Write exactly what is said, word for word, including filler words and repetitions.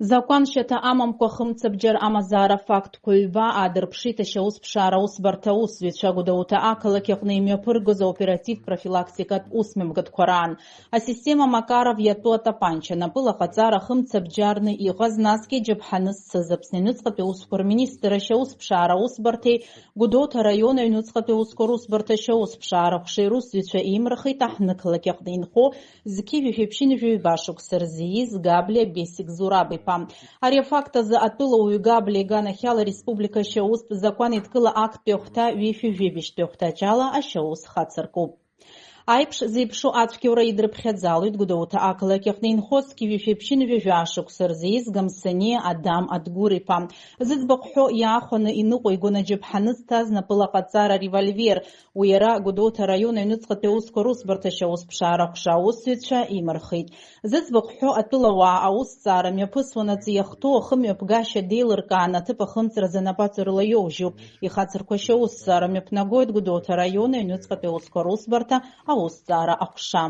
Закәаншьаҭа амамкәа хымцабџьар амазаара фактқәа ҩба аадырԥшит ашьаусԥшаара усбарҭа аусзуҩцәа. Гәдоуҭа ақалақь аҟны имҩаԥыргоз аоператив-профилактикатә усмҩаԥгатәқәа раан. Асистема Макаров иатәу атапанча напыла ҟаҵара хымцабџьарны иҟаз, насгьы џьаԥҳаны зцыз Аԥсны аҩныҵҟатәи аусқәа рминистр ашьаусԥшаара усбарҭеи Гәдоуҭа араион аҩныҵҟатәи аусқәа русбарҭа ашьаусԥшаара ҟәшеи русзуҩцәа еимырхеит аҳҭнықалақь аҟны инхо зқьи жәшәи ԥшьынҩажәи ҩба шықәса рзы ииз Габлиа Бесик Зураб-иԥа. Ари афакт азы атәылауаҩ Габлиа иганахьала ареспублика ашьаустә закәан еидкыла актәи ахәҭа ҩышәи жәибжьтәи ахәҭаҷ ала ашьаус хацыркуп. Аиԥш зеиԥшу ацәгьоура идрыԥхьаӡалоит Гәдоуҭа ақалақь аҟны инхо зқьи жәшәи ԥшьынҩажәи жәаа шықәса рзы ииз Гамсаниа Адам Адгәыр-иԥа. Зыӡбахә ҳәо иаахәаны иныҟәигон аџьаԥҳаны зҭаз напыла ҟаҵара револьвер. Уи иара Гәдоуҭа араион аҩныҵҟатәи аусқәа русбарҭа ашьаусԥшаара аҟәша аусзуҩцәа имырхит. Зыӡбахә ҳәо атәылауаа аусҭҵаара мҩаԥысуанаҵы иахҭоу ахымҩаԥгашьа деилыркааны аҭыԥ ахымҵразы анапаҵаҩрала иоужьуп. Ихацырқәа ашьаусҭҵаара мҩаԥнагоит Гәдоуҭа араион аҩныҵҟатәи аусқәа русбарҭа аусҭҵаара аҟәша.